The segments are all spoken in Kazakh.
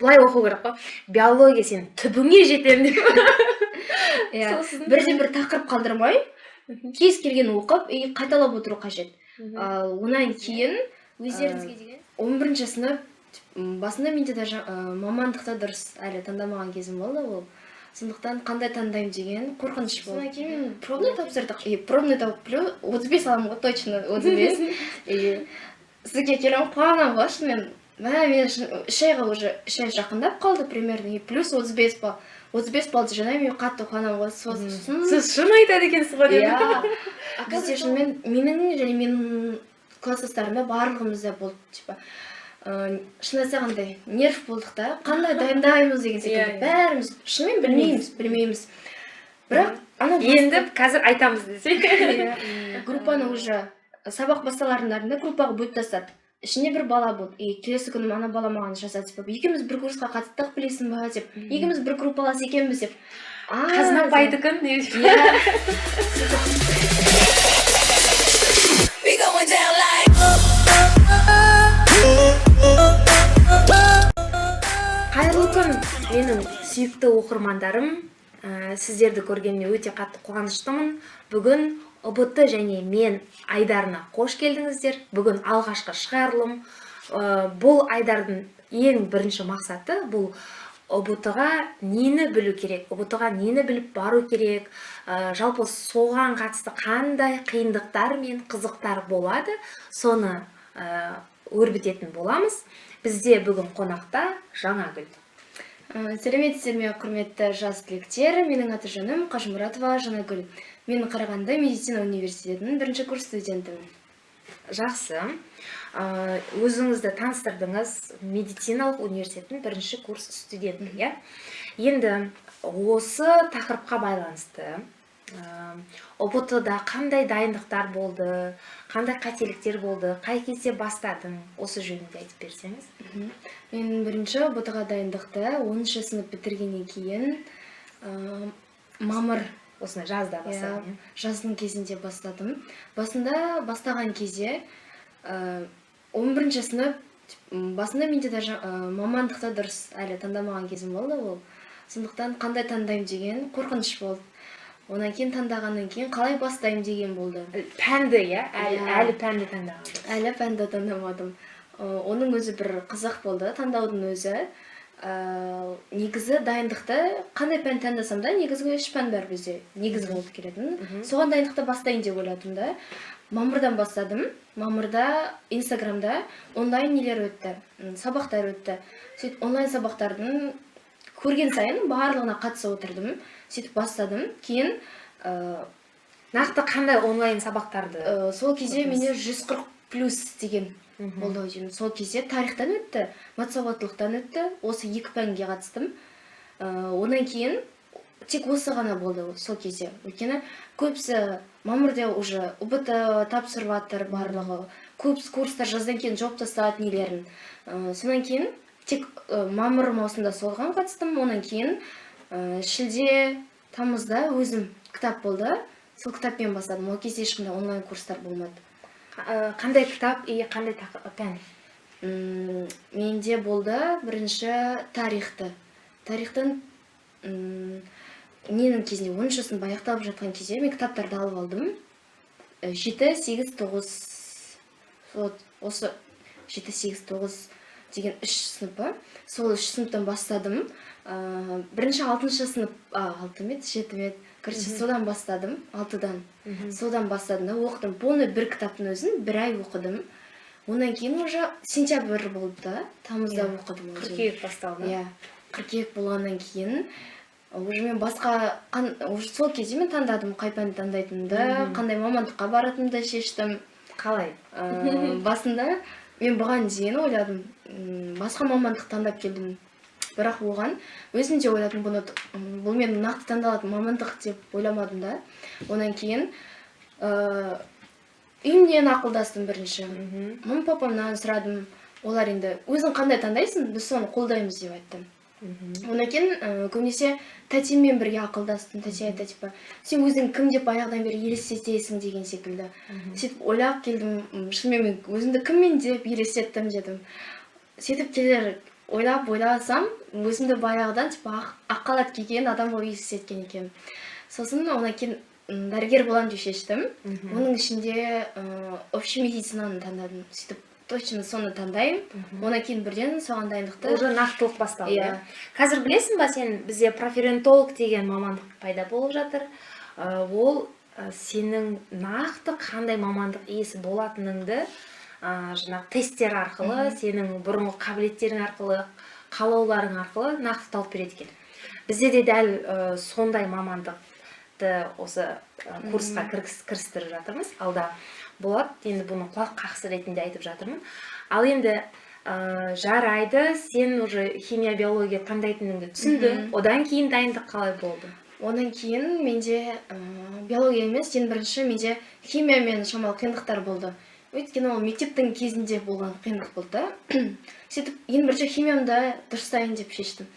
Былай оқу керек қой: биология, сен түбіңе жетемін деп. Иә. Сосын Бірде бір тақырып қалдырмай, кез келген оқып и қайталап отыру қажет. Ал одан кейін Өздеріңізге деген 11-сынып басында менде даже мамандықты дұрыс әлі таңдамаған кезім болды ол. Сондықтан қандай таңдаймын деген қорқыныш болды. Содан кейін мен пробный тапсырдық, и пробный тауып 35 аламын ғой, точно 35. И сізге келемін, қуанамын ғой шынымен. Мә, мен 3 айға, уже 3 ай жақындап қалды примерно, и плюс 35 балл, 35 баллды жинаймын, и қатты қуанамын ғой. Сосын Сіз шын айтады екенсіз ғой дедім. Иә, бізде шынымен, менің және менің класстастарымда, барлығымызда болды, типа шын айтсақ, андай нерв болдық та, қандай дайындаймыз деген секілді. Иә, иә. Бәріміз шынымен білмейміз, бірақ ана Енді қазір айтамыз десек. Иә. Группаны уже сабақ басталардың алдында группаға бөліп тастады. Ішінде бір бала болды, и келесі күні ана бала маған жазады, типа, екеуміз бір курсқа қатыстық, білесің ба деп, екеуміз бір группалас екенбіз деп. А, Қазына деп. апайдікін не? Иә. We going down like. Қайырлы күн, менің сүйікті оқырмандарым! Сіздерді көргеніме өте қатты қуаныштымын. Бүгін «ҰБТ және мен» айдарына қош келдіңіздер. Бүгін алғашқы шығарылым. Бұл айдардың ең бірінші мақсаты — бұл ҰБТ ға нені білу керек, ҰБТ ға нені біліп бару керек, жалпы соған қатысты қандай қиындықтар мен қызықтар болады, соны өрбітетін боламыз. Бізде бүгін қонақта Жаңагүл. Сәлеметсіздер ме, құрметті жас түлектер! Менің аты жөнім Қажымұратова Жаңагүл. Мен Қарағанды медицина университетінің бірінші курс студентімін. Жақсы. Өзіңізді таныстырдыңыз, медициналық университеттің бірінші курс студенті, иә. Енді осы тақырыпқа байланысты ҰБТ да қандай дайындықтар болды, қандай қателіктер болды, қай кезде бастадың, осы жөнінде айтып берсеңіз. Мен бірінші ҰБТ ға дайындықты 10-сынып бітіргеннен кейін, мамыр. Осыны жазда Иә, бастадың, иә? Жаздың кезінде бастадым. Басында бастаған кезде 11-сынып басында менде даже мамандықты дұрыс әлі таңдамаған кезім болды ол. Сондықтан қандай таңдаймын деген қорқыныш болды. Одан кейін таңдағаннан кейін қалай бастаймын деген болды. Пәнді, иә, әлі, Иә. әлі пәнді таңдаған жоқсыз. Әлі пәнді таңдамадым. Оның өзі бір қызық болды, таңдаудың өзі. Негізі дайындықты қандай пән таңдасам да, негізгі үш пән бар бізде негізгі болып келетін, соған дайындықты бастайын деп ойладым да, мамырдан бастадым. Мамырда Инстаграмда онлайн нелер өтті, сабақтар өтті. Сөйтіп онлайн сабақтардың көрген сайын барлығына қатысып отырдым, сөйтіп бастадым. Кейін Нақты қандай онлайн сабақтарды? Сол кезде Көрдіңіз? Менде 140 плюс деген болды ау деймін. Сол кезде тарихтан өтті, матсауаттылықтан өтті, осы екі пәнге қатыстым. Одан кейін тек осы ғана болды сол кезде, өйткені көбісі мамырда уже ҰБТ тапсырып жатыр барлығы, көп курстар жаздан кейін жауып тастады нелерін. Содан кейін тек мамыр, маусымда соған қатыстым. Одан кейін шілде, тамызда өзім кітап болды, сол кітаппен бастадым. Ол кезде ешқандай онлайн курстар болмады. Қандай кітап и қандай пән? Менде болды бірінші тарихты, тарихтан ненің кезінде, 10-сынып аяқталып жатқан кезде мен кітаптарды алып алдым. Жеті, сегіз, тоғыз, вот осы жеті, сегіз, тоғыз деген үш сынып па, сол үш сыныптан бастадым. Бірінші алтыншы сынып, а, алты ма еді, жеті ме еді, короче, содан бастадым, алтыдан. Содан бастадым да оқыдым, полный бір кітаптың өзін бір ай оқыдым. Одан кейін уже сентябрь болды да, тамызда оқыдым ол жерде. Қыркүйек басталды. Иә, қыркүйек болғаннан кейін уже мен басқа уже сол кезде мен таңдадым қай пәнді таңдайтынымды, қандай мамандыққа баратынымды шештім. Қалай? Басында мен бұған дейін ойладым, басқа мамандық таңдап келдім, бірақ оған өзім де ойладым, бұны бұл менің нақты таңдалатын мамандық деп ойламадым да. Одан кейін үйімнен ақылдастым бірінші. Мама, папамнан сұрадым. Олар енді: «Өзің қандай таңдайсың, біз соны қолдаймыз», — деп айтты. Одан кейін көбінесе тәтеммен бірге ақылдастым. Тәте айтты, типа, сен өзің кім деп баяғыдан бері елестетесің деген секілді. Сөйтіп ойлап келдім, шынымен мен өзімді кіммен деп елестеттім дедім. Сөйтіп келер Ойлап ойласам, өзімді баяғыдан типа ақ халат киген адам болып елестеткен екенмін. Сосын одан кейін дәрігер боламын деп шештім. Оның ішінде общий медицинаны таңдадым. Сөйтіп, точно соны таңдаймын, одан кейін бірден соған дайындықты. Уже нақтылық басталды. Иә. Иә, қазір білесің ба сен, бізде профориентолог деген мамандық пайда болып жатыр. Ол сенің нақты қандай мамандық иесі болатыныңды жаңағы тесттер арқылы, сенің бұрынғы қабілеттерің арқылы, қалауларың арқылы нақты тауып береді екен. Бізде де дәл сондай мамандықты осы курсқа кірістіріп жатырмыз, алда болады. Енді бұны құлақ қағыс ретінде айтып жатырмын. Ал енді жарайды, сен уже химия, биология таңдайтыныңды түсіндің. Одан кейін дайындық қалай болды? Одан кейін менде биология емес, ең бірінші менде химиямен шамалы қиындықтар болды, өйткені ол мектептің кезінде болған қиындық болды да. Сөйтіп, ең бірінші химиямды дұрыстайын деп шештім.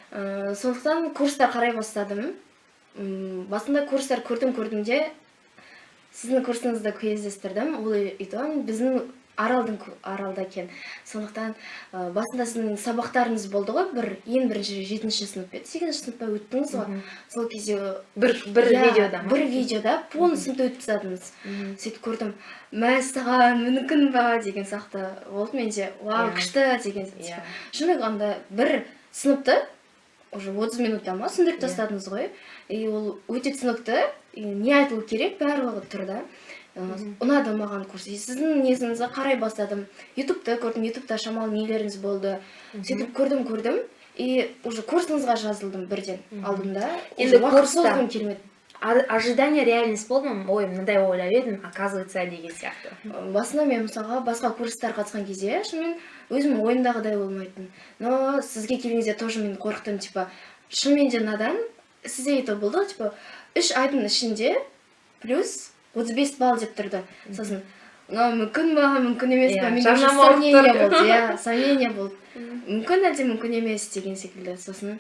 Сондықтан курстар қарай бастадым. Басында курстар көрдім, көрдім де, сіздің курсыңызды кездестірдім. Ол өйтіп біздің Аралдың Аралда екен. Сондықтан басында сіздің сабақтарыңыз болды ғой бір, ең бірінші жетінші сынып па еді, сегізінші сыныпта өттіңіз ғой сол кезде. Бір Иә, видеода ма? Бір видеода полный сыныпты өтіп тастадыңыз. Сөйтіп көрдім, мәссаған, мүмкін ба деген сияқты болды менде. Вау, күшті деген. Шынымен анда бір сыныпты уже 30 минутта ма түсіндіріп тастадыңыз ғой, и ол өте түсінікті, и не айтылу керек, барлығы тұр да. Ұнады маған курс, и сіздің несіңізді қарай бастадым, Ютубта көрдім, Ютубта шамалы нелеріңіз болды. Сөйтіп көрдім, көрдім и уже курсыңызға жазылдым, бірден алдым да. Енді Уже уақыт курста- созғым келмеді. Ожидание, реальность болды ма? Ой, мындай ойлап едім, оказывается, деген сияқты. Басында мен, мысалға, басқа курстар қатысқан кезде шынымен өзімнің ойымдағыдай болмайтын. Но сізге келген кезде тоже мен қорықтым, типа шынымен де надан. Сізде это болды ғой, типа 3 айдың ішінде плюс 35 балл деп тұрды. Сосын мынау мүмкін ба, мүмкін емес па, Иә, менде уже жарнама болып сомнение тұр. болды, иә, сомнение болды, мүмкін әлде мүмкін емес деген секілді. Сосын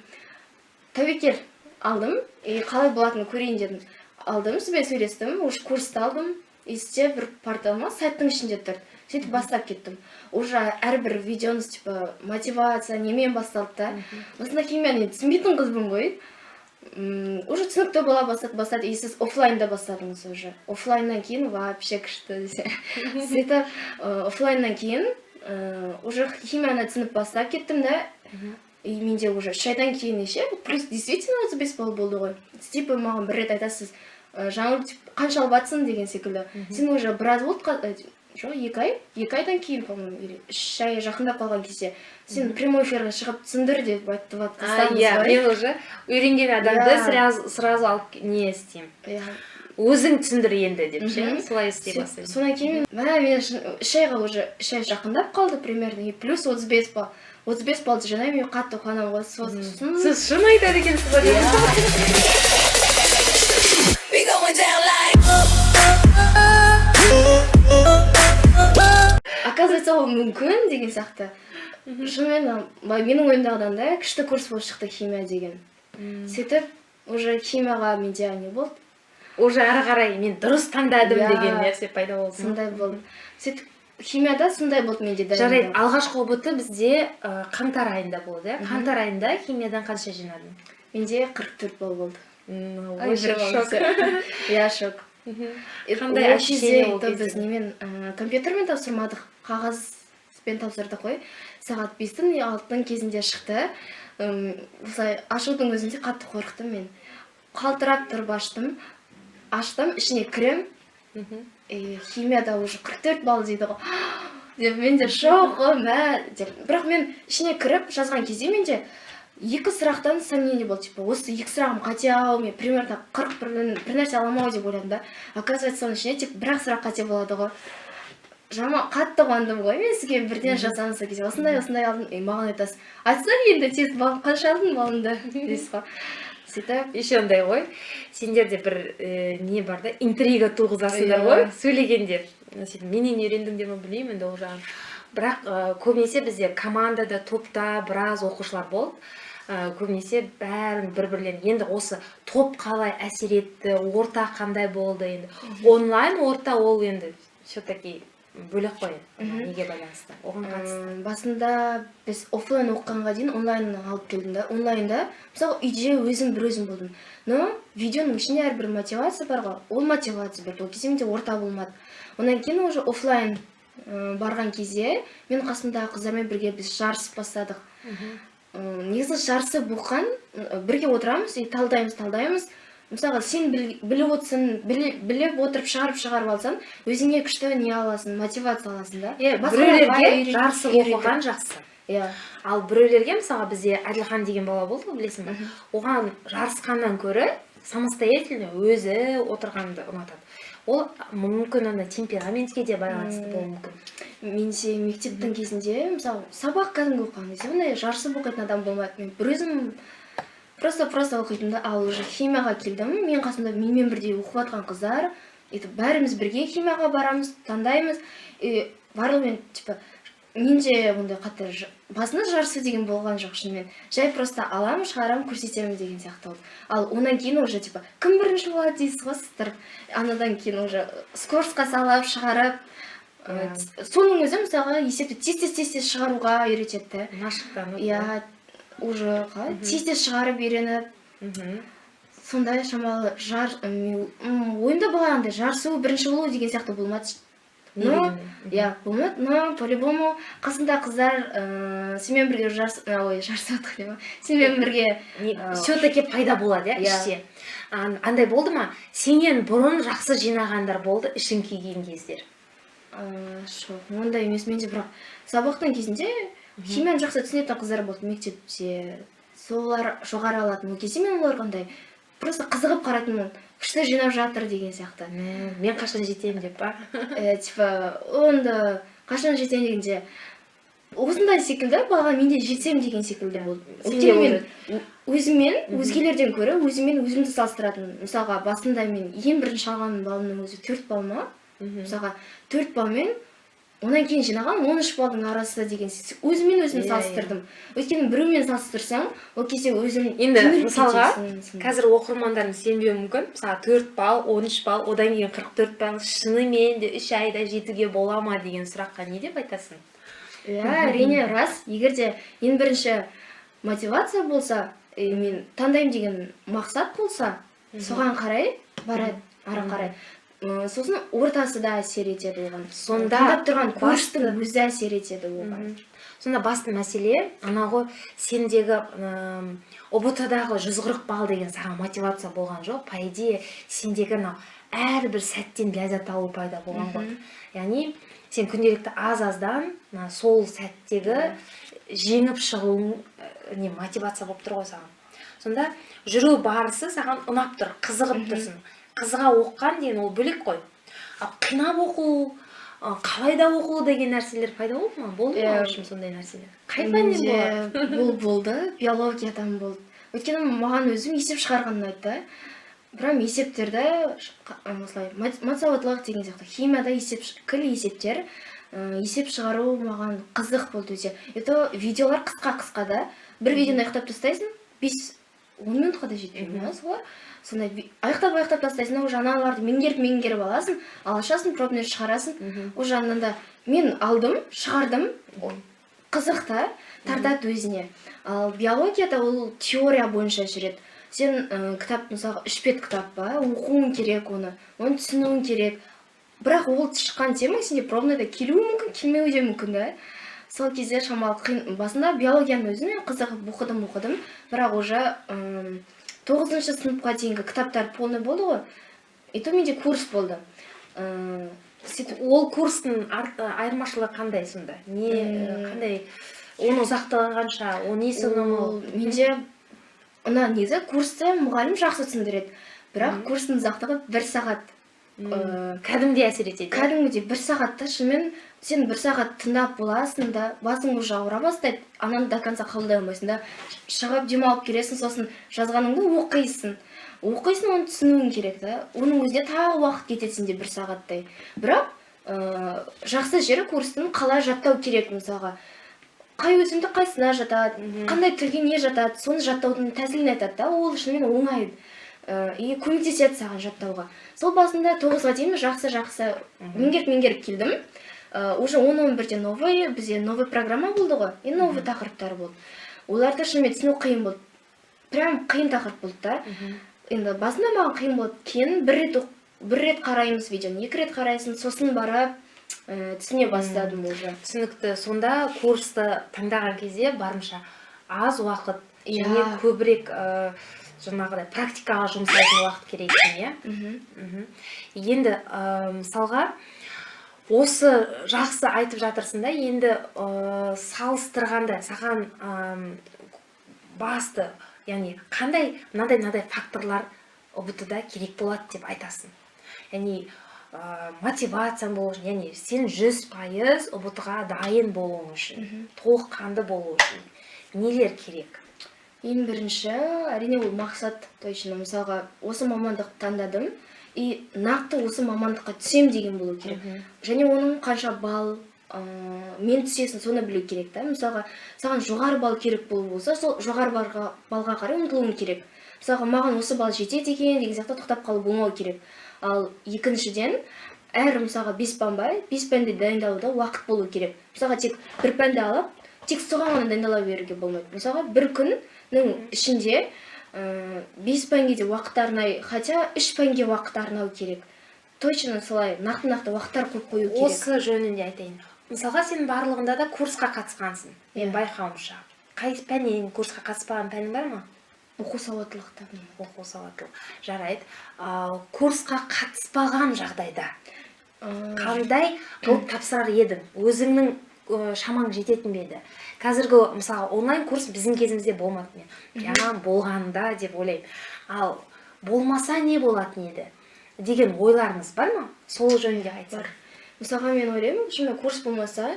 тәуекел алдым и қалай болатынын көрейін дедім. Алдым, сізбен сөйлестім, уже курсты алдым, и сізде бір портал ма, сайттың ішінде тұр. Сөйтіп бастап кеттім. Уже әрбір видеоңыз типа мотивация немен басталды да. Басында химияны енді түсінбейтін қызбын ғой. Уже түсінікті бола бастады, и сіз оффлайнда бастадыңыз. Уже оффлайннан кейін вообще күшті десе. Сөйтіп оффлайннан кейін уже химияны түсініп бастап кеттім да. И менде уже 3 айдан кейін неше плюс, действительно 35 балл болды ғой. Типа маған бір рет айтасыз: «Жаңыл, типа, қанша алып жатсың?» деген секілді. Сен уже біраз болды, жоқ, 2 ай, 2 айдан кейін, по моему, или 3 ай жақындап қалған кезде сен прямой эфирге шығып түсіндір деп айтып тастадыңыз Иә, ғой. мен уже үйренген адамды сразу алып не істеймін, өзің түсіндір енді деп ше, солай істей бастаймын. Содан кейін мә, мен 3 айға, уже 3 ай жақындап қалды примерно, и плюс 35 балл, 35 баллды жинаймын, мен қатты қуанамын ғой. Сосын Сіз шын айтады екенсіз ғой. We going down like. Оказывается, ол мүмкін деген сияқты. Шынымен былай менің ойымдағыдан да күшті курс болып шықты химия деген. Сөйтіп, уже химияға менде не болды. Уже ары қарай мен дұрыс таңдадым деген нәрсе пайда болды ма? Сондай болды. Сөйтіп, химияда сондай болды менде Жарайды. дайындау. Алғашқы ҰБТ бізде қаңтар айында болды, иә? Қаңтар айында химиядан қанша жинадың? Менде 44 балл болды. Ай, Вообще бір балл. шок. Иә, шок. Қандай Ол кезде ощущение ол то біз кезде? немен, компьютермен тапсырмадық, қағазбен тапсырдық қой. Сағат 5-тің, 6-ның кезінде шықты. Осылай ашудың өзінде қатты қорықтым мен. Қалтырап тұрып аштым, аштым, ішіне кірем, и химияда уже 44 балл дейді ғой деп, менде шок қой, мә деп. Бірақ мен ішіне кіріп жазған кезде менде екі сұрақтан сомнение болды, типа осы екі сұрағым қате ау, мен примерно 40 бір нәрсе аламын ау деп ойладым да. Оказывается, соның ішінде тек бір ақ сұрақ қате болады ғой. Жаман қатты қуандым ғой. Мен сізге бірден жазамын сол кезде: осындай, осындай алдым. И маған айтасыз: «Айтсаң енді тез, балл қанша алдың, балыңды?» — дейсіз ғой. Сөйтіп Еще андай ғой, сендерде бір не бар да, интрига туғызасыңдар ғой сөйлегенде. Сөйтіп менен үйрендіңдер ме, білмеймін енді ол жағын. Бірақ көбінесе бізде командада, топта біраз оқушылар болды. Көбінесе бәрін бір бірлерін енді осы топ қалай әсер етті, орта қандай болды? Енді онлайн орта ол енді все таки Бөлек қой, неге байланысты, оған қатысты? Басында біз оффлайн оқығанға дейін онлайн алып келдім да. Онлайнда, мысалы, үйде өзім бір өзім болдым, но видеоның ішінде әрбір мотивация бар ғой, ол мотивация берді. Ол кезде менде орта болмады. Одан кейін уже оффлайн барған кезде мен қасымдағы қыздармен бірге біз жарысып бастадық. Негізі жарысып оқыған, бірге отырамыз и талдаймыз, талдаймыз. Мысалға, сен біліп отырсың, біліп отырып шығарып алсаң, өзіңе күшті не аласың, мотивация аласың да. Иә, Басқаларға біреулерге жарысып үйретеді. оқыған жақсы. Иә. Ал біреулерге, мысалға, бізде Әділхан деген бала болды ғой, білесің ба? Оған жарысқаннан гөрі самостоятельно өзі отырғанды ұнатады. Ол мүмкін ана темпераментке де байланысты болуы мүмкін. Менде мектептің кезінде, мысалы, сабақ кәдімгі оқыған кезде ондай жарысып оқитын адам болмады. Мен бір өзім просто оқитынмын да. Ал уже химияға келдім, мен қасымда менімен бірдей оқып жатқан қыздар, өйтіп бәріміз бірге химияға барамыз, таңдаймыз. И барлығымен, типа, менде ондай қатты басында жарысу деген болған жоқ шынымен. Жай просто аламын, шығарамын, көрсетемін деген сияқты болды. Ал одан кейін уже, типа, кім бірінші болады дейсіз ғой, сыстырып, анадан кейін уже скоростьқа салып шығарып, соның өзі, мысалға, есепті тез, тез, тез, тез шығаруға үйретеді да. Машықтану. Иә, уже қалай, тез, тез шығарып үйреніп, сондай шамалы жар ойымда былай андай жарысу, бірінші болу деген сияқты болмады. Но Негізінде. Иә, болмады, но по любому қасында қыздар сенімен бірге жарыс, ой, жарысып жатқан деймін, сенімен бірге Все таки пайда болады, иә. Иә. Іште андай болды ма, сенен бұрын жақсы жинағандар болды, ішің күйген кездер? Жоқ, ондай емес менде. Бірақ сабақтың кезінде химияны жақсы түсінетін қыздар болды мектепте, солар жоғары алатын. Ол кезде мен оларға андай просто қызығып қарайтынмын, күшті жинап жатыр деген сияқты. Мә, мен қашан жетемін деп па? Типа, онда қашан жетемін дегенде, осындай секілді балаға мен де жетсем деген секілді болды. Сенде Өйткені мен өзіммен өзгелерден гөрі өзіммен өзімді салыстыратынмын. Мысалға, басында мен ең бірінші алған балымның өзі 4 балл ма, мысалға, 4 баллмен одан кейін жинаған 13 балдың арасы деген өзіммен өзім Иә, иә. салыстырдым. Өйткені біреумен салыстырсаң, ол кезде өзің Енді түңіліп мысалға, кетесің, сондай. Қазір оқырмандарым сенбеуі мүмкін. Мысалы, 4 балл, 13 балл, одан кейін 44 балл, шынымен де 3 айда жетуге бола ма деген сұраққа не деп айтасың? Иә, әрине, рас. Егер де ең бірінші мотивация болса и мен таңдаймын деген мақсат болса, соған қарай барады ары қарай. Сосын ортасы да әсер етеді оған. Сонда Таңдап тұрған курстың өзі әсер етеді оған. Сонда басты мәселе ана ғой, сендегі ҰБТ дағы 140 балл деген саған мотивация болған жоқ, по идее, сендегі анау әрбір сәттен ләззат алу пайда болған ғой. Яғни сен күнделікті аз аздан мына сол сәттегі жеңіп шығуың не мотивация болып тұр ғой саған. Сонда жүру барысы саған ұнап тұр, қызығып тұрсың. Қызыға оқыған деген ол бөлек қой. Ал қинап оқу, қалай да оқу деген нәрселер пайда болды ма, болды ма? Иә. В общем, сондай нәрселер қай пәннен болады? Менде бұл болды, биологиядан болды. Өйткені маған өзім есеп шығарған ұнайды да. Прям есептерді осылай матсауаттылық деген сияқты, химияда есеп, кіл есептер, есеп шығару маған қызық болды өте. Это видеолар қысқа қысқа да, бір видеоны аяқтап тастайсың, 5-10 минутқа да жетпей ма, солар. Сондай аяқтап аяқтап тастайсың да, уже аналарды меңгеріп меңгеріп аласың, ал ашасың, пробный шығарасың. Уже ананда мен алдым, шығардым, қызық та, тартады өзіне. Ал биологияда ол теория бойынша жүреді. Сен кітап, мысалға, үш бет кітап па, оқуың керек оны, оны түсінуің керек. Бірақ ол шыққан тема сенде пробныйда келуі мүмкін, келмеуі де мүмкін да. Сол кезде шамалы қиын. Басында биологияның өзін мен қызығып оқыдым, оқыдым, бірақ уже тоғызыншы сыныпқа дейінгі кітаптар полный болды ғой, и то менде курс болды. Сөйтіп Ол курстың айырмашылығы қандай сонда? Не қандай, оның ұзақтығы қанша, ол несі ұнамау? Ол менде мына негізі курсты мұғалім жақсы түсіндіреді, бірақ курстың ұзақтығы бір сағат. Кәдімгідей әсер етеді, иә? Кәдімгідей бір сағатта шынымен сен бір сағат тыңдап боласың да, басың уже ауыра бастайды, ананы до конца қабылдай алмайсың да, шығып демалып келесің, сосын жазғаныңды оқисың, оқисың, оны түсінуің керек та, оның өзіне тағы уақыт кетеді сенде бір сағаттай. Бірақ жақсы жері курстың, қалай жаттау керек, мысалға, қай өсімдік қайсысына жатады, қандай түрге не жатады, соны жаттаудың тәсілін айтады да. Ол шынымен оңай и көмектеседі саған жаттауға. Сол басында тоғызға дейін жақсы жақсы меңгеріп меңгеріп келдім. Уже 10-11-де новый, бізде новый программа болды ғой, и новый тақырыптар болды. Оларды шынымен түсіну қиын болды, прям қиын тақырып болды да. Енді басында маған қиын болды, кейін бір рет қараймыз видеоны, екі рет қарайсың, сосын барып түсіне бастадым уже. Түсінікті. Сонда курсты таңдаған кезде барынша аз уақыт Иә. және көбірек жаңағыдай практикаға жұмсайтын уақыт керек екен, иә? Мхм. Енді мысалға, осы жақсы айтып жатырсың да. Енді салыстырғанда саған басты, яғни қандай мынандай мынандай факторлар ҰБТ да керек болады деп айтасың? Яғни мотивацияң болу үшін, яғни сен 100% ҰБТ ға дайын болуың үшін, толыққанды болу үшін нелер керек? Ең бірінші, әрине, ол мақсат. Точно, мысалға, осы мамандықты таңдадым и нақты осы мамандыққа түсем деген болу керек. Және оның қанша балл мен түсесің, соны білу керек та. Мысалға, саған жоғары балл керек болу болса, сол жоғары баллға қарай ұмтылуың керек. Мысалға, маған осы балл жетеді екен деген сияқты тоқтап қалу болмау керек. Ал екіншіден, әр, мысалға, бес пән бар, бес пәнді дайындалуда уақыт болу керек. Мысалға, тек бір пәнді алып, тек соған ғана дайындала беруге болмайды. Мысалға, бір күннің ішінде бес пәнге де уақыт арнай, хотя үш пәнге уақыт арнау керек. Точно солай нақты нақты уақыттар қойып қою керек. Осы жөнінде айтайын. Мысалға, сен барлығында да курсқа қатысқансың, мен байқауымша. Қай пәннен курсқа қатыспаған пәнің бар ма? Оқу сауаттылықта. Оқу сауаттылық, жарайды. Ал курсқа қатыспаған жағдайда қандай қылып тапсырар едің? Өзіңнің шамаң жететін бе еді? Қазіргі, мысалы, онлайн курс біздің кезімізде болмады, мен прямо болғанда деп ойлаймын. Ал болмаса не болатын еді деген ойларыңыз бар ма? Сол жөнінде айтсаң. Бар. Мысалға, мен ойлаймын, шынымен курс болмаса,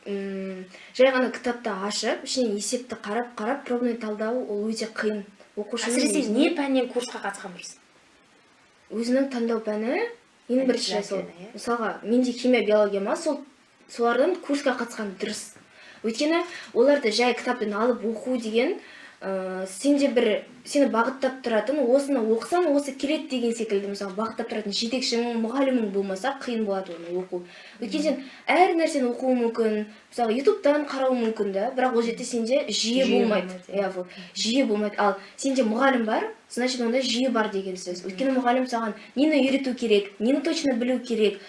жай ғана кітапты ашып, ішінен есепті қарап қарап пробный талдау ол өте қиын оқушының. Әсіресе өзіне. Не пәннен курсқа қатысқан дұрыс? Өзінің таңдау пәні ең бірінші сол. Обязательно, иә. Мысалға, менде химия, биология ма, сол солардан курсқа қатысқан дұрыс, өйткені оларды жай кітаптан алып оқу деген сенде бір сені бағыттап тұратын, осыны оқысаң, осы келеді деген секілді, мысалы, бағыттап тұратын жетекшің, мұғалімің болмаса, қиын болады оны оқу. Өйткені сен әр нәрсені оқуың мүмкін, мысалы, ютубтан қарауың мүмкін да, бірақ ол жерде сенде жүйе Жүйе болмайды. болмайды, иә. Иә, вот, жүйе болмайды. Ал сенде мұғалім бар, значит, онда жүйе бар деген сөз, өйткені мұғалім саған нені үйрету керек, нені точно білу керек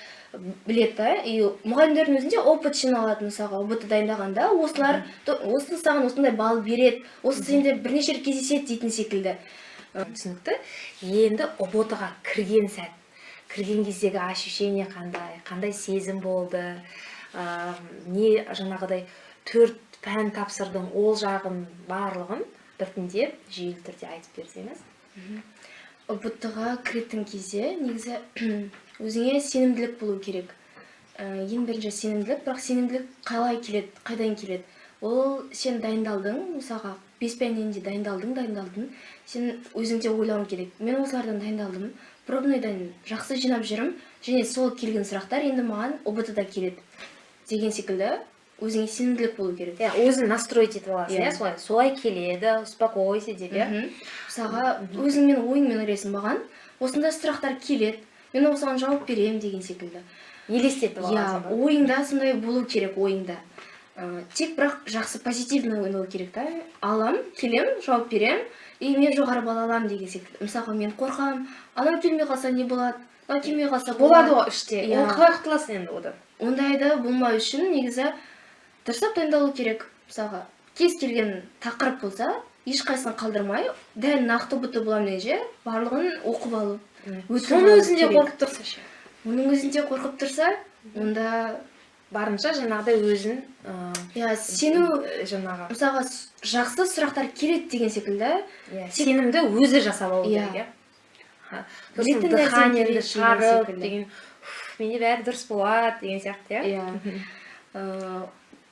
біледі да. И мұғалімдердің өзінде опыт жиналады. Мысалға, ҰБТ дайындағанда осылар осы саған осындай балл береді, осы сенде бірнеше рет кездеседі дейтін секілді. Түсінікті. Енді ҰБТ ға кірген сәт, кірген кездегі ощущение қандай, қандай сезім болды? Не жаңағыдай төрт пән тапсырдың, ол жағын барлығын біртіндеп жүйелі түрде айтып берсеңіз. ҰБТ ға кіретін кезде негізі өзіңе сенімділік болу керек. Ең бірінші сенімділік. Бірақ сенімділік қалай келеді, қайдан келеді? Ол сен дайындалдың, мысалға, бес пәннен де дайындалдың, дайындалдың, сен өзің де ойлауың керек: мен осылардан дайындалдым, пробныйдан жақсы жинап жүрмін және сол келген сұрақтар енді маған ҰБТ да келеді деген секілді өзіңе сенімділік болу керек. Иә, өзің настроить етіп аласың. Иә. Иә, солай солай келеді, успокойся деп, иә. Мысалға, өзіңмен ойыңмен ойлайсың: маған осындай сұрақтар келеді, мен осыған жауап беремін деген секілді. Елестетіп Иә. аласың ба? Ойыңда сондай болу керек, ойыңда. Тек бірақ жақсы, позитивный ойлау керек та. Алам, келем, жауап берем и мен жоғары балл аламын деген секілді. Мысалға, мен қорқамын, анау келмей қалса не болады, мынау келмей қалса Болады ғой іште. Иә. Ол қалай құтыласың енді одан? Ондайды болмау үшін негізі дұрыстап дайындалу керек. Мысалға, кез келген тақырып болса, ешқайсысын қалдырмай, дәл нақты ҰБТ боламын дегенше барлығын оқып алу, өтіп Соның алу өзінде керек. қорқып тұрса ше? Оның өзінде қорқып тұрса, онда Барынша жаңағыдай өзін иә, сену. Жаңағы Мысалға, жақсы сұрақтар келеді деген секілді. Иә, сенімді өзі жасап алу Иә. керек, иә. Сосын Білетін нәрсең дыханиеңді керек деген шығарып секілді. деген, «Уф, менде бәрі дұрыс болады» деген сияқты, иә. Иә.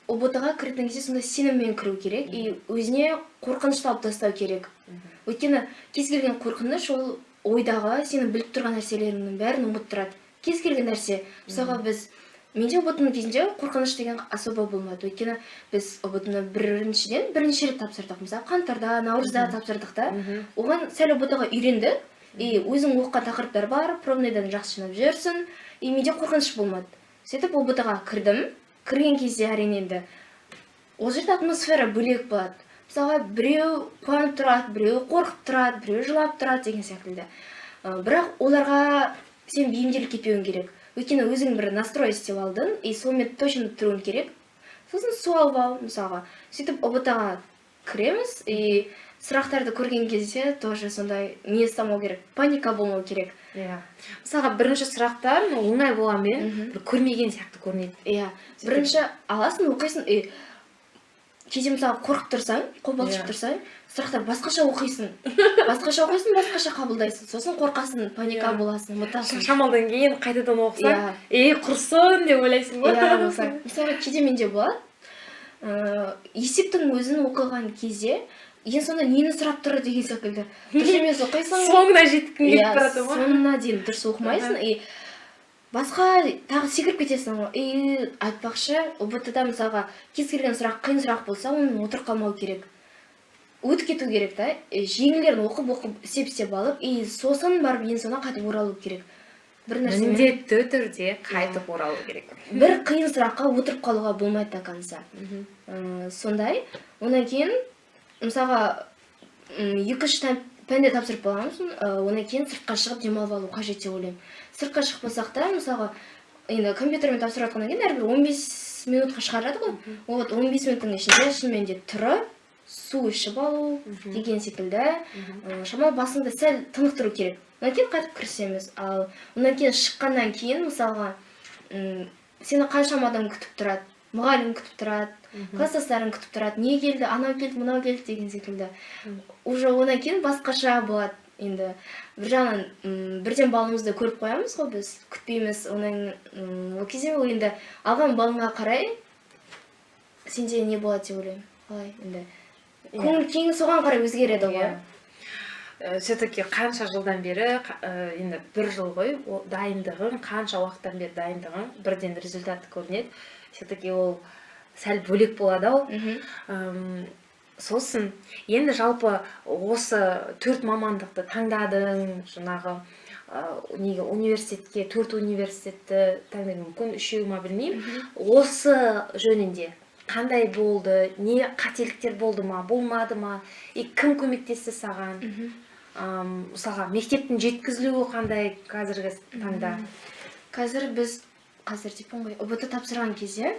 ҰБТ ға кіретін кезде сондай сеніммен кіру керек и өзіне қорқынышты алып тастау керек, өйткені кез келген қорқыныш ол ойдағы сенің біліп тұрған нәрселеріңнің бәрін ұмыттырады, кез келген нәрсе. Мысалға, менде ҰБТ ның кезінде қорқыныш деген особо болмады, өйткені біз ҰБТ ны біріншіден бірнеше рет тапсырдық, мысалы, қаңтарда, наурызда тапсырдық та, оған сәл ҰБТ ға үйрендік и өзің оқыған тақырыптар бар, пробныйдан жақсы жинап жүрсің, и менде қорқыныш болмады. Сөйтіп ҰБТ ға кірдім. Кірген кезде, әрине, енді ол жерде атмосфера бөлек болады. Мысалға, біреу қуанып тұрады, біреу қорқып тұрады, біреу жылап тұрады деген секілді. Бірақ оларға сен бейімделіп кетпеуің керек, өйткені өзің бір настрой істеп алдың и сонымен точно тұруың керек. Сосын су алып ал, мысалға. Сөйтіп ҰБТ ға кіреміз, и сұрақтарды көрген кезде тоже сондай не ұстамау керек, паника болмау керек. Иә, мысалға, бірінші сұрақтар, ну, оңай болғанмен, бір көрмеген сияқты көрінеді. Иә, бірінші аласың, оқисың, и кейде, мысалы, қорқып тұрсаң, қобалжып тұрсаң, сұрақтар басқаша оқисың, басқаша оқисың, басқаша қабылдайсың, сосын қорқасың, паника боласың, ұмытасың. Шамалдан кейін қайтадан оқысаң, ей, құрсын деп ойлайсың ғой. Иә, осылай. Мысалға, кейде менде болады, есептің өзін оқыған кезде ең соңында нені сұрап тұр деген секілді, дұрыс емес оқисың. Соңына жеткің келіп барады ма? Соңына дейін дұрыс оқымайсың и басқа тағы секіріп кетесің ғой. И айтпақшы, ҰБТ да, мысалға, кез келген сұрақ қиын сұрақ болса, оны отырып қалмау керек, өтіп кету керек та. Жеңілдерін оқып оқып, істеп істеп алып, и сосын барып ең соңына қайтып оралу керек бір нәрсемен. Міндетті түрде қайтып оралу керек. Бір қиын сұраққа отырып қалуға болмайды до конца. Сондай. Одан кейін, мысалға, екі үш пәнде тапсырып болған соң, одан кейін сыртқа шығып демалып алу қажет деп ойлаймын. Сыртқа шықпасақ та, мысалға, енді компьютермен тапсырып жатқаннан кейін әрбір 15 минутқа шығарады ғой. Вот 15 минуттың ішінде шынымен де тұрып су ішіп алу деген секілді, шамалы басыңды сәл тынықтыру керек. Одан кейін қайтып кірісеміз. Ал одан кейін шыққаннан кейін, мысалға, сені қаншама адам күтіп тұрады, мұғалім күтіп тұрады, класстастарың күтіп тұрады, не келді, анау келді, мынау келді деген секілді. Уже одан кейін басқаша болады. Енді бір жағынан, бірден балымызды көріп қоямыз ғой, біз күтпейміз. Одан ол кезде ол енді алған балыңа қарай сенде не болады деп ойлаймын. Қалай енді, көңіл күйің соған қарай өзгереді ғой. Все-таки қанша жылдан бері, енді бір жыл ғой ол дайындығың, қанша уақыттан бері дайындығың, бірден результаты көрінеді. Все-таки ол сәл бөлек болады ау. Сосын енді жалпы осы төрт мамандықты таңдадың, жаңағы, неге университетке, төрт университетті таңдадың, мүмкін үшеу ма, білмеймін. Осы жөнінде қандай болды, не қателіктер болды ма, болмады ма, и кім көмектесті саған? Мысалға, мектептің жеткізілуі қандай қазіргі таңда? Қазір біз, қазір деппін ғой, ҰБТ тапсырған кезде,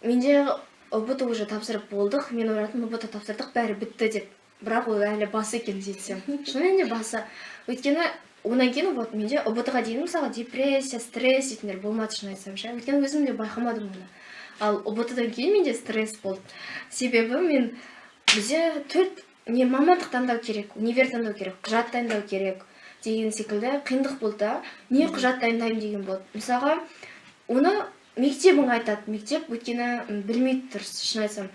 менде ҰБТ уже тапсырып болдық. Мен ойладым, ҰБТ тапсырдық, бәрі бітті деп, бірақ ол әлі басы екен сөйтсем, шынымен де басы. Өйткені одан кейін, вот, менде ҰБТ ға дейін, мысалға, депрессия, стресс дейтіндер болмады, шын айтсам ше, өйткені өзім де байқамадым оны. Ал ҰБТ дан кейін менде стресс болды, себебі мен, бізде төрт не мамандық таңдау керек, универ таңдау керек, құжат дайындау керек деген секілді қиындық болды да. Не құжат дайындаймын деген болды. Мысалға, оны мектебің айтады, мектеп, өйткені білмейді дұрыс, шын айтсам.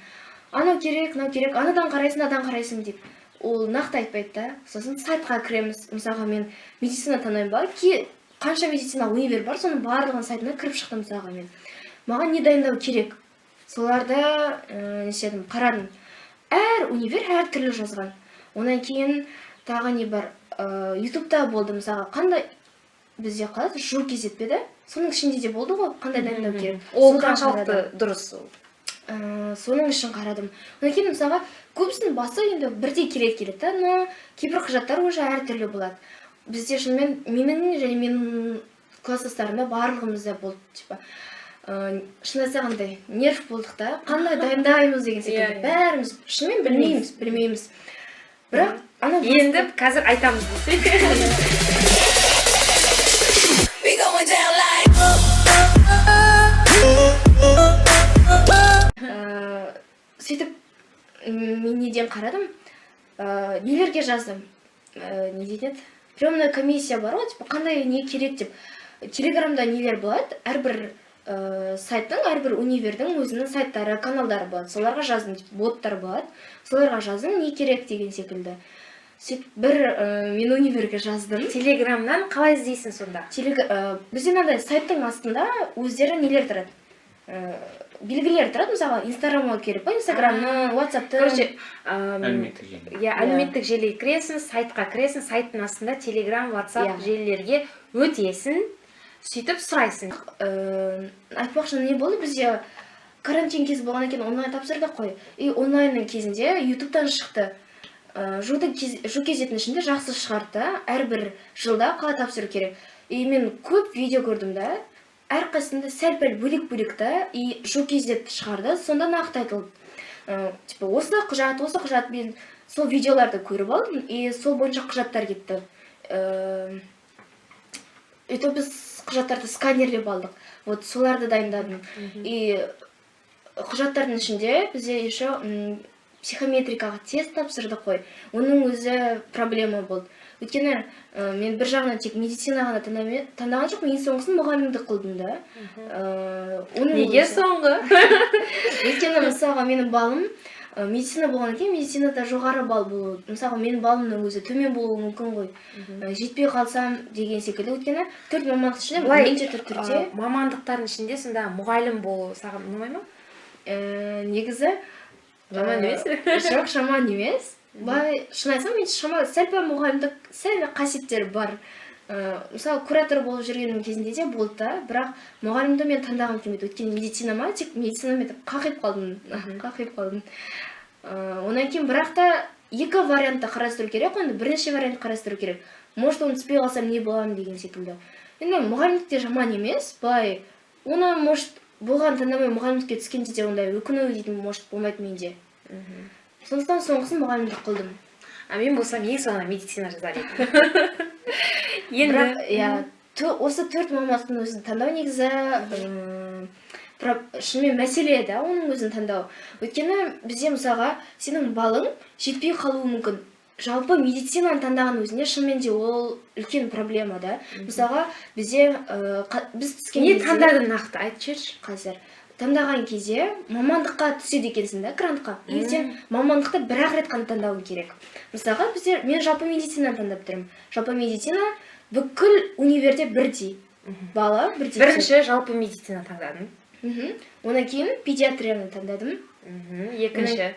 Анау керек, мынау керек, анадан қарайсың, мынадан қарайсың дейді, ол нақты айтпайды да. Сосын сайтқа кіреміз. Мысалға, мен медицина таңдаймын ба, қанша медицина универ бар, соның барлығының сайтына кіріп шықтым. Мысалға, мен, маған не дайындау керек, соларды не істедім, қарадым. Әр универ әртүрлі жазған. Одан кейін тағы не бар, Ютубта болды, мысалға, қандай бізде, қалай, Жу kz пе еді, соның ішінде де болды ғой, қандай дайындау керек. Ол Содан қаншалықты қарадым. дұрыс ол? Соның ішін қарадым. Одан кейін, мысалға, көбісінің басы енді бірдей келеді келеді да, но кейбір құжаттар уже әртүрлі болады. Бізде шынымен менің және менің класстастарымда, барлығымызда болды, типа, шын айтсақ, андай нерв болдық та, қандай дайындаймыз деген секілді. Иә, иә. Бәріміз шынымен білмейміз, білмейміз, бірақ ана Енді қазір айтамыз десек. We going down like. Сөйтіп мен неден қарадым, нелерге жаздым, не дейтін еді, приемная комиссия бар ғой, типа, қандай не керек деп. Телеграмда нелер болады, әрбір сайттың, әрбір универдің өзінің сайттары, каналдары болады, соларға жаздым, боттар болады, соларға жаздым, не керек деген секілді. Сөйтіп бір мен универге жаздым. Телеграмнан қалай іздейсің сонда? Бізде мынандай сайттың астында өздері нелер тұрады, белгілер тұрады. Мысалға, Инстаграмға керек па, Инстаграмның, Ватсаптың. Короче, Әлеуметтік желі. Иә, әлеуметтік желіге кіресің, сайтқа кіресің, сайттың астында Телеграм, Ватсап Иә. желілерге өтесің. Сөйтіп сұрайсың. Айтпақшы, не болды, бізде карантин кезі болғаннан кейін онлайн тапсырдық қой. И онлайнның кезінде Ютубтан шықты. ЖУ кезетін ішінде жақсы шығарды да, әрбір жылда қалай тапсыру керек. И мен көп видео көрдім да, әрқайсысында сәл пәл бөлек бөлек та, и ЖУ кезет шығарды, сонда нақты айтылды. Типа осы құжат, осы құжат, мен сол видеоларды көріп алдым, и сол бойынша құжаттар кетті. И то біз құжаттарды сканерлеп алдық. Вот соларды дайындадым. И құжаттардың ішінде бізде еще психометрикаға тест тапсырдық қой. Оның өзі проблема болды. Өйткені мен бір жағынан тек медицина ғана таңдаған жоқпын, ең соңғысын мұғалімдік қылдым да. Оның Неге өзі- соңғы? Өйткені, мысалға, менің балым медицина болғаннан кейін, медицинада жоғары балл болу, мысалға, менің балымның өзі төмен болуы мүмкін ғой. Жетпей қалсам деген секілді, өйткені төрт мамандық ішінде Былай, міндетті түрде мамандықтардың ішінде сонда мұғалім болу саған ұнамай ма? Негізі Жаман емес? Жоқ, жаман емес. Былай, шын айтсам, мен шамалы сәл пәл мұғалімдік сәл қасиеттері бар. Мысалы, куратор болып жүргенім кезінде де болды да, бірақ мұғалімді мен таңдағым келмеді, өйткені медицина ма, тек медицина ма деп қақиып қалдым, қақиып қалдым. Одан кейін, бірақ та екі вариантты қарастыру керек қой, енді бірнеше вариант қарастыру керек. Может, оны түспей қалсам, не боламын деген секілді. Енді мұғалімдік те жаман емес, былай, оны, может, болған таңдамай мұғалімдікке түскенде де ондай өкіну дейтін, может, болмайды менде. Сондықтан соңғысын мұғалімдік қылдым. А мен болсам, ең соңында медицина жазар едім енді. Бірақ иә, осы төрт мамандықтың өзін таңдау негізі шынымен мәселе да, оның өзін таңдау. Өйткені бізде, мысалға, сенің балың жетпей қалуы мүмкін. Жалпы медицинаны таңдаған өзінде шынымен де ол үлкен проблема да. Мысалға, бізде біз түскен Не кезде- таңдадың, нақты айтып жіберші. Қазір таңдаған кезде мамандыққа түседі екенсің да, грантқа, и сен мамандықты бір ақ рет қана таңдауың керек. Мысалға, бізде мен жалпы медицинаны таңдап тұрмын. Жалпы медицина бүкіл универде бірдей бала, бірдей. Бірінші жалпы медицина таңдадың. Одан кейін педиатрияны таңдадым. Екінші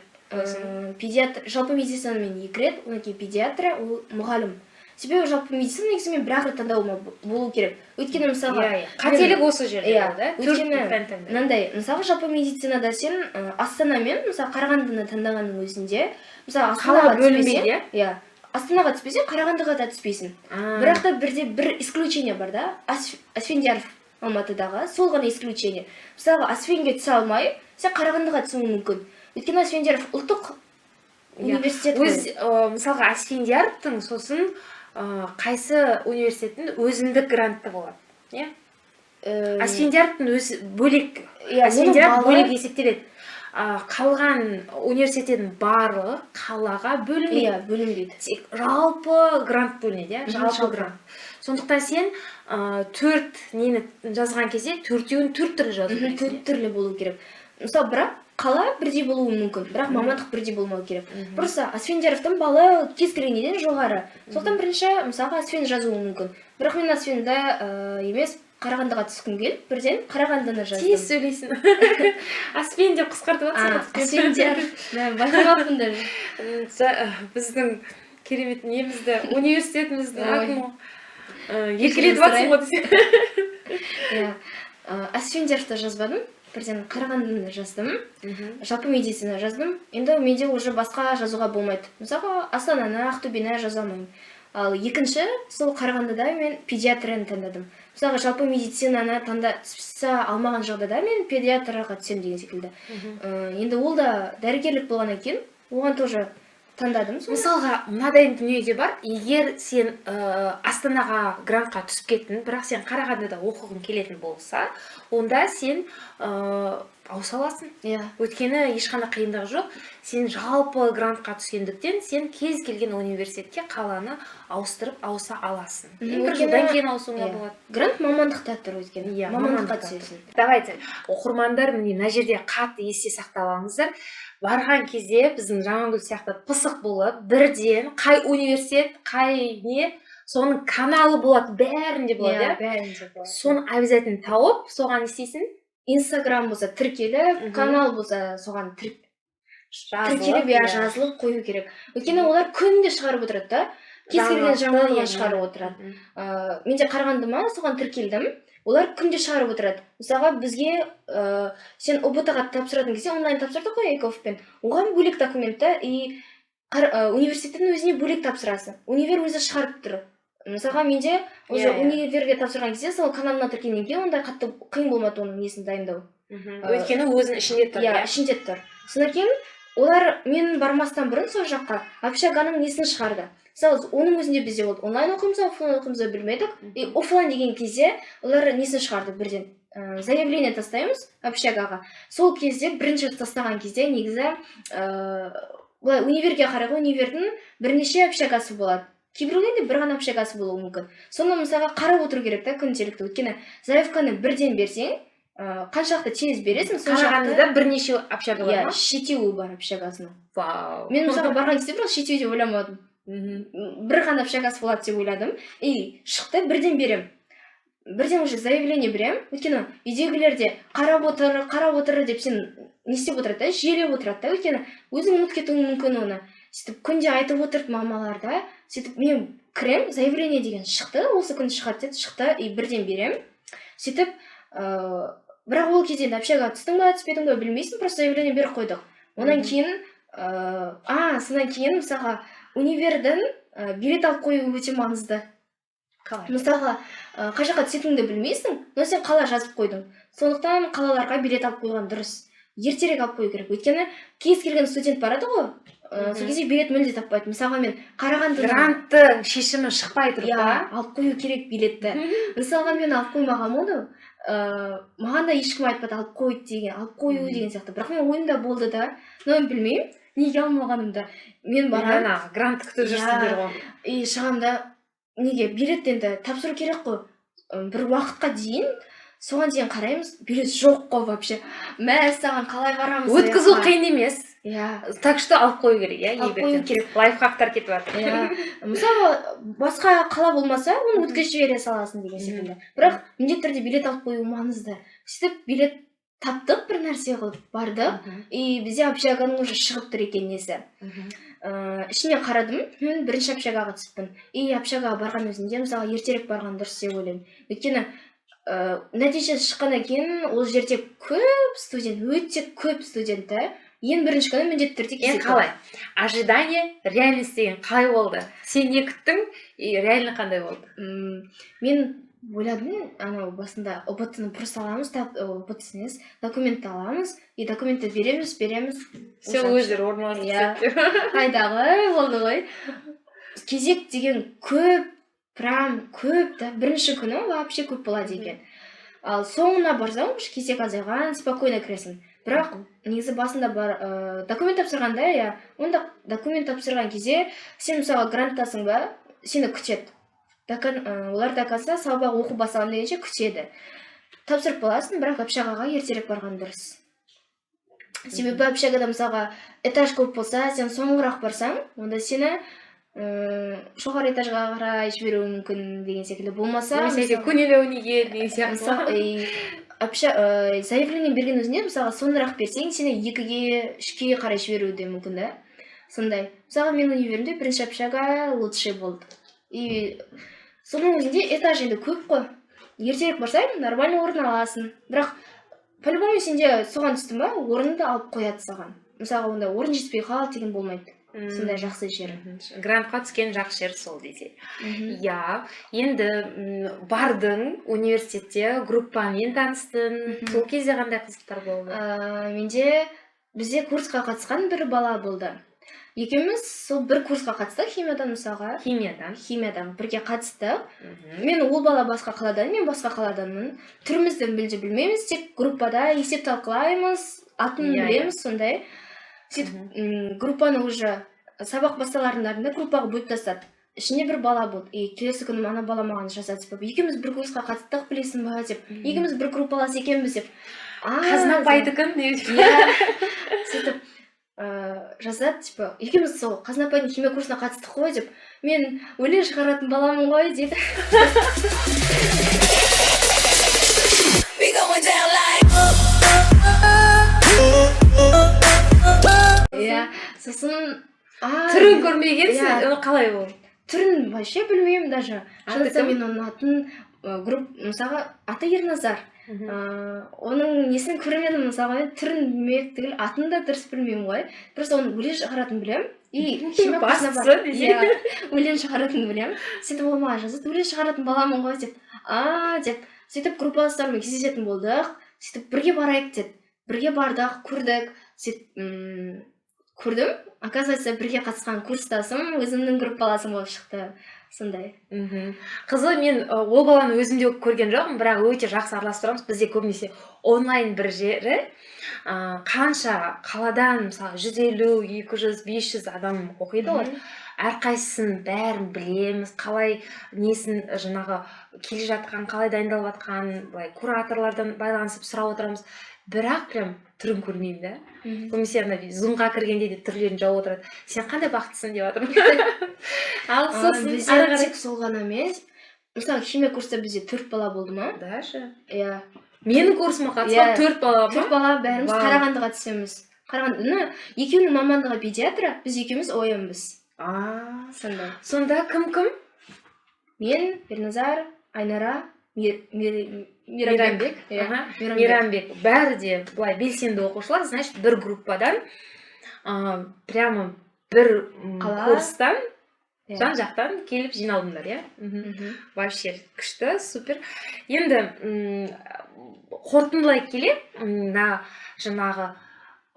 Педиатр, жалпы медицинаны мен екі рет, одан кейін педиатрия, ол мұғалім. Себебі жалпы медицина негізі мен бір ақ рет таңдауыма болу керек, өйткені, мысалға, иә иә қателік осы жерде иә, болды, төрт өйткені пән таңдадың. Мынандай, мысалға, жалпы медицинада сен Астана мен, мысалы, Қарағандыны таңдағанның өзінде, мысалы, Қала Астанаға бөлінбейді, түспесең, иә? Иә, Астанаға түспесең, Қарағандыға да түспейсің. Бірақ та бірде бір исключение бар да, Асфендияров Алматыдағы, сол ғана исключение. Мысалға, Асфенге түсе алмай, сен Қарағандыға түсуің мүмкін, өйткені Асфендияров ұлттық университет қой. Өз мысалға, Асфендияровтың, сосын қайсы университеттің өзіндік гранты болады, иә? Асфендияровтың өзі бөлек. Иә, оның Асфендияров балы- бөлек есептеледі. Қалған университеттің барлығы қалаға бөлінбейді. Иә, бөлінбейді. Тек жалпы грант бөлінеді, иә, жалпы жалпы. грант. Сондықтан сен төрт нені жазған кезде төртеуін төрт түрлі жазу керексің, Төрт түрлі болу керек. Мысалы, бірақ қала бірдей болуы мүмкін, бірақ мамандық бірдей болмау керек. Просто Асфендияровтың балы кез келгеннен жоғары, сондықтан бірінші, мысалға, Асфен жазуы мүмкін. Бірақ мен Асфенді емес, Қарағандыға түскім келіп, бірден Қарағандыны жаздым. Тез сөйлейсің, Асфен деп қысқартып А, жатрсың. Асфендияров. Мә, байқамаппын даже. Біздің керемет немізді, университетіміздің Ой. атын еркелетіп жатрсың ғой десең. Иә, Асфендияровты жазбадым, бірден Қарағандыны жаздым, жалпы медицина жаздым. Енді менде уже басқа жазуға болмайды, мысалға, Астананы, Ақтөбені жаза алмаймын. Ал екінші сол Қарағандыда мен педиатрияны таңдадым. Мысалға, жалпы медицинаны таңда түсе алмаған жағдайда мен педиатрға түсемін деген секілді. Енді ол да дәрігерлік болғаннан кейін, оған тоже таңдадым соны. Мысалға, мынадай дүние де бар: егер сен Астанаға грантқа түсіп кеттің, бірақ сен Қарағандыда оқығың келетін болса, онда сен ауыса аласың. Иә. Өйткені ешқандай қиындығы жоқ, сен жалпы грантқа түскендіктен, сен кез келген университетке қаланы ауыстырып ауыса аласың. Бір жылдан кейін ауысуыңа болады. Грант мамандықта тұр, өйткені Иә, мамандыққа мамандықта. түсесің. Давайте, оқырмандар, міне, мына жерде қатты есте сақтап алыңыздар. Барған кезде біздің Жамангүл сияқты пысық болып, бірден қай университет, қай не, соның каналы болады, бәрінде болады, Иә, иә? Бәрінде болады. Соны обязательно тауып, соған не істейсің? Инстаграм болса, тіркеліп, канал болса, соған тіркеліп, иә, жазылып қою керек, өйткені олар күнде шығарып отырады да, кез келген Жаңалықты, жаңалығын иә. шығарып отырады. Мен де Қарағанды ма, соған тіркелдім. Олар күнде шығарып отырады. Мысалға, бізге сен ҰБТ ға тапсыратын кезде онлайн тапсырдық қой eGov-пен, оған бөлек документ та, и университеттің өзіне бөлек тапсырасың. Универ өзі шығарып тұр. Мысалға, менде уже Иә, иә. универге тапсырған кезде сол каналына тіркелгеннен кейін ондай қатты қиын болмады оның несін дайындау. Өйткені өзінің ішінде тұр. Иә. Иә. Ішінде тұр. Содан кейін олар мен бармастан бұрын сол жаққа общаганың несін шығарды. Мысалы, оның өзінде бізде болды: онлайн оқимыз ба, оффлайн оқимыз ба, білмедік. И оффлайн деген кезде олар несін шығарды бірден, заявление тастаймыз общагаға. Сол кезде, бірінші рет тастаған кезде, негізі былай универге қарай ғой, универдің бірнеше общагасы болады, кейбіреулерінде бір ғана общагасы болуы мүмкін. Соны, мысалға, қарап отыру керек та күнделікті, өйткені заявканы бірден берсең, қаншалықты тез бересің, соншалықты. Қарағандыда бірнеше общага бар Иә. ма? Жетеуі бар общагасының. Вау. Мен, мысалға, барған кезде бірақ жетеу деп ойламадым. Бір ғана общагасы болады деп ойладым. И шықты, бірден берем, бірден уже заявление беремін, өйткені үйдегілер де қарап отыр, қарап отыр деп сен не істеп отырады да, жүйелеп отырады да, өйткені өзің ұмытып кетуің мүмкін оны. Сөйтіп күнде айтып отырды мамалар да. Сөйтіп мен кірем, заявление деген шықты, осы күні шығады деді, шықты, и бірден беремін. Сөйтіп бірақ ол кезде енді общагаға түстің ба, түспедің ба, білмейсің, просто заявление беріп қойдық. Одан кейін содан кейін, мысалға, универдің билет алып қою өте маңызды. Қалай? Мысалға, қай жаққа түсетініңді білмейсің, но сен қала жазып қойдың, сондықтан қалаларға билет алып қойған дұрыс, ертерек алып қою керек, өйткені кез келген студент барады ғой, сол кезде билет мүлде таппайды. Мысалға, мен Қарағандыдан Гранттың шешімі шықпай тұрып Иә. па? Алып қою керек билетті. Мысалға, мен алып қоймағанмын оны, маған да ешкім айтпады алып қой деген, алып қою деген сияқты, бірақ мен ойымда болды да, но мен білмеймін неге алмағанымды. Мен барамын. Ана грантты күтіп жүрсіңдер ғой. И шығамын да, неге билет енді тапсыру керек қой бір уақытқа дейін, соған дейін қараймыз, билет жоқ қой вообще. Мәссаған, қалай барамыз Өткізу аяққа? қиын емес. Иә. Так что алып қою керек, иә. Алып қою керек. Лайфхактар кетіп жатыр. Иә, мысалы, басқа қала болмаса, оны өткізіп жібере саласың деген секілді, бірақ міндетті түрде билет алып қою маңызды. Сөйтіп билет таптық, бір нәрсе қылып бардық, и бізде общаганың уже шығып тұр екен несі. Ішіне қарадым, мен бірінші общагаға түсіппін. И общагаға барған өзінде, мысалы, ертерек барған дұрыс деп ойлаймын, өйткені нәтижесі шыққаннан кейін ол жерде көп студент, өте көп студент та, ең бірінші күні міндетті түрде Енді кезек көп. Қалай, ожидание, реальность деген қалай болды? Сен не күттің и реально қандай болды? Мен ойладым, анау басында ҰБТ ны просто аламыз, ҰБТ емес, документті аламыз и документті береміз, береміз. Все, Уже өздері орналасып Иә. түседі деп. Қайдағы болды ғой, кезек деген көп, прям көп та. Бірінші күні вообще көп болады екен, ал соңына барсаң, уже кезек азайған, спокойно кіресің. Бірақ негізі басында бар, документ тапсырғанда, иә, онда документ тапсырған кезде сен, мысалға, гранттасың ба, сені күтеді. Олар до конца сабақ оқу басталамын дегенше күтеді. Тапсырып боласың, бірақ общагаға ертерек барған дұрыс, себебі общагада, мысалға, этаж көп болса, сен соңғырақ барсаң, онда сені жоғары этажға қарай жіберуі мүмкін деген секілді болмаса. Немесе көнелеу неге деген сияқты. Мысалы, и заявление берген өзінде, мысалға, соңырақ берсең, сені екіге, үшке қарай жіберуі де мүмкін да. Сондай, мысалға, менің универімде бірінші общага лучший болды, и соның өзінде этаж енді көп қой, ертерек барсаң, нормально орын аласың. Бірақ по любому сенде соған түстің ба, орынды алып қояды саған. Мысалға, онда орын жетпей қалды деген болмайды. Сондай жақсы жері. Грантқа түскен жақсы жері сол десе. Иә, енді бардың, университетте группамен таныстың. Сол кезде қандай қызықтар болды? Менде, бізде курсқа қатысқан бір бала болды, екеуміз сол бір курсқа қатыстық химиядан, мысалға. Химиядан. Химиядан бірге қатыстық. Мен, ол бала басқа қаладан, мен басқа қаладанмын, түрімізді мүлде білмейміз, тек группада есеп талқылаймыз, атын Иә, иә. білеміз, сондай. Сөйтіп группаны уже сабақ басталардың алдында группаға бөліп тастады. Ішінде бір бала болды, и келесі күні ана бала маған жазады, типа, екеуміз бір курсқа қатыстық, білесің ба деп, екеуміз бір группалас екенбіз деп. А, Қазына деп. апайдікін деп. Иә, сөйтіп жазады, типа, екеуміз сол Қазына апайдың химия курсына қатыстық қой деп, мен өлең шығаратын баламын ғой дейді. We going down like. Иә, сосын а, Түрін көрмегенсің. Иә. Оны қалай ол? Түрін вообще білмеймін даже. Аты Шынында кім? мен оның атын Групп, мысалға, аты Ерназар. Оның несін көрмедім, мысалға, мен түрін білмек түгіл, атын да дұрыс білмеймін ғой. Просто оның өлең шығаратынын білемін. И химия курсына Бастысы бар. десе. Иә, өлең шығаратынын білемін. Сөйтіп ол маған жазады: «Өлең шығаратын баламын ғой», — деп. А деп, сөйтіп группаластарыммен кездесетін болдық. Сөйтіп бірге барайық деді, бірге бардық, көрдік. Сөйтіп көрдім, оказывается, бірге қатысқан курстасым өзімнің группаласым болып шықты, сондай. Қызы, мен ол баланы өзім де көрген жоқпын, бірақ өте жақсы араласып тұрамыз. Бізде көбінесе онлайн бір жері, қанша қаладан, мысалы, 150, 200, 500 адам оқиды ғой, әрқайсысын бәрін білеміз, қалай несін, жаңағы келе жатқан, қалай дайындалып жатқанын, былай кураторлардан байланысып сұрап отырамыз. Бірақ прям түрін көрмеймін да. Көбінесе ана зумға кіргенде де түрлерін жауып отырады. Сен қандай бақыттысың деп жатырмын. Ал сосын Бізде ары қарай. тек сол ғана емес, мысалы, химия курста бізде төрт бала болды ма? Даже Иә. менің курсыма қатысқан Иә. төрт бала ма? Төрт бала бәріміз Вау. Қарағандыға түсеміз. Қарағандыны екеуінің мамандығы педиатра, біз екеуміз ОМ-быз. А, Сондай. сонда кім кім? Мен, Ерназар, Айнара, Мейрамбек. Иә, Аха. Мейрамбек. Мейрамбек. Бәрі де былай белсенді оқушылар, значит, бір группадан, прямо бір Қала. курстан Иә. жан жақтан келіп жиналдыңдар, иә? Мгм. Вообще күшті, супер. Енді қорытындылай келе, мына жаңағы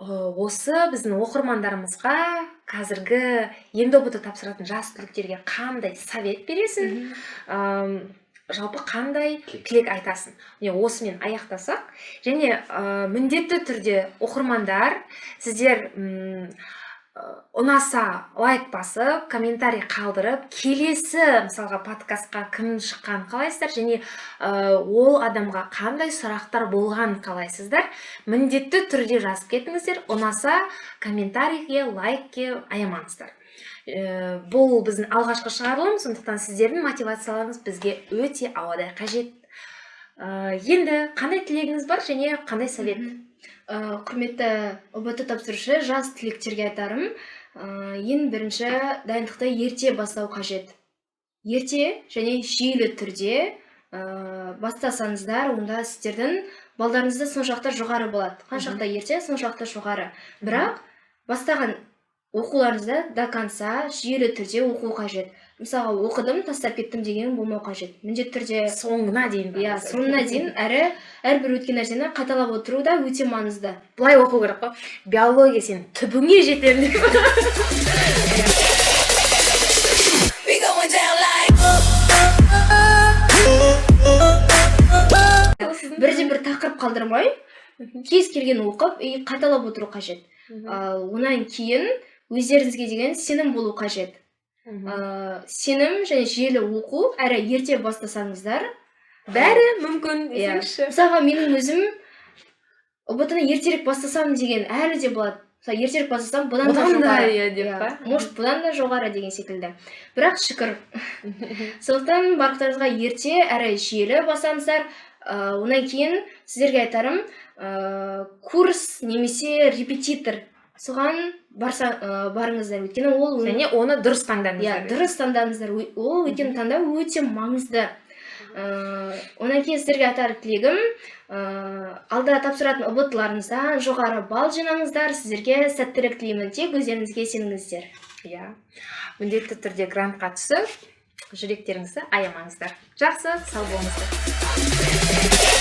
осы біздің оқырмандарымызға, қазіргі енді ҰБТ тапсыратын жас түлектерге қандай совет бересің? Жалпы қандай тілек айтасың? Міне, осымен аяқтасақ. Және міндетті түрде, оқырмандар, сіздер ұнаса лайк басып, комментарий қалдырып, келесі, мысалға, подкастқа кім шыққанын қалайсыздар және ол адамға қандай сұрақтар болғанын қалайсыздар, міндетті түрде жазып кетіңіздер. Ұнаса комментарийге, лайкке аямаңыздар. Бұл біздің алғашқы шығарылым, сондықтан сіздердің мотивацияларыңыз бізге өте ауадай қажет. Енді қандай тілегіңіз бар және қандай совет? Құрметті ҰБТ тапсырушы жас түлектерге айтарым, ең бірінші дайындықты ерте бастау қажет. Ерте және жүйелі түрде бастасаңыздар, онда сіздердің балдарыңыз да соншалықты жоғары болады. Қаншалықты ерте, соншалықты жоғары. Бірақ бастаған оқуларыңызды до конца жүйелі түрде оқу қажет. Мысалға, оқыдым, тастап кеттім деген болмау қажет міндетті түрде. Соңына дейін Иә, барыңыздар. соңына дейін, әрі әрбір өткен нәрсені қайталап отыру да өте маңызды. Былай оқу керек қой: биология, сен түбіңе жетемін деп. We going down like. Бірде бір тақырып қалдырмай, кез келген оқып и қайталап отыру қажет. Ал одан кейін өздеріңізге деген сенім болу қажет. Сенім және жүйелі оқу, әрі ерте бастасаңыздар, Бәрі мүмкін Иә. десеңізші. Мысалға, менің өзім ҰБТ ны ертерек бастасам деген әлі де болады. Мысалы, ертерек бастасам, бұдан да Бұдан да жоғары. иә деп Иә, па? может, бұдан да жоғары деген секілді, бірақ шүкір. Сондықтан барлықтарыңызға ерте әрі жүйелі бастаңыздар. Одан кейін сіздерге айтарым, курс немесе репетитор, соған барса, барыңыздар, өйткені ол Және оны дұрыс таңдаңыздар. Иә, дұрыс таңдаңыздар. Ол өйткені таңдау өте маңызды. Одан кейін сіздерге айтар тілегім, алда тапсыратын ҰБТ-ларыңыздан жоғары балл жинаңыздар. Сіздерге сәттілік тілеймін, тек өздеріңізге сеніңіздер. Иә, міндетті түрде грантқа түсіп, жүректеріңізді аямаңыздар. Жақсы, сау болыңыздар.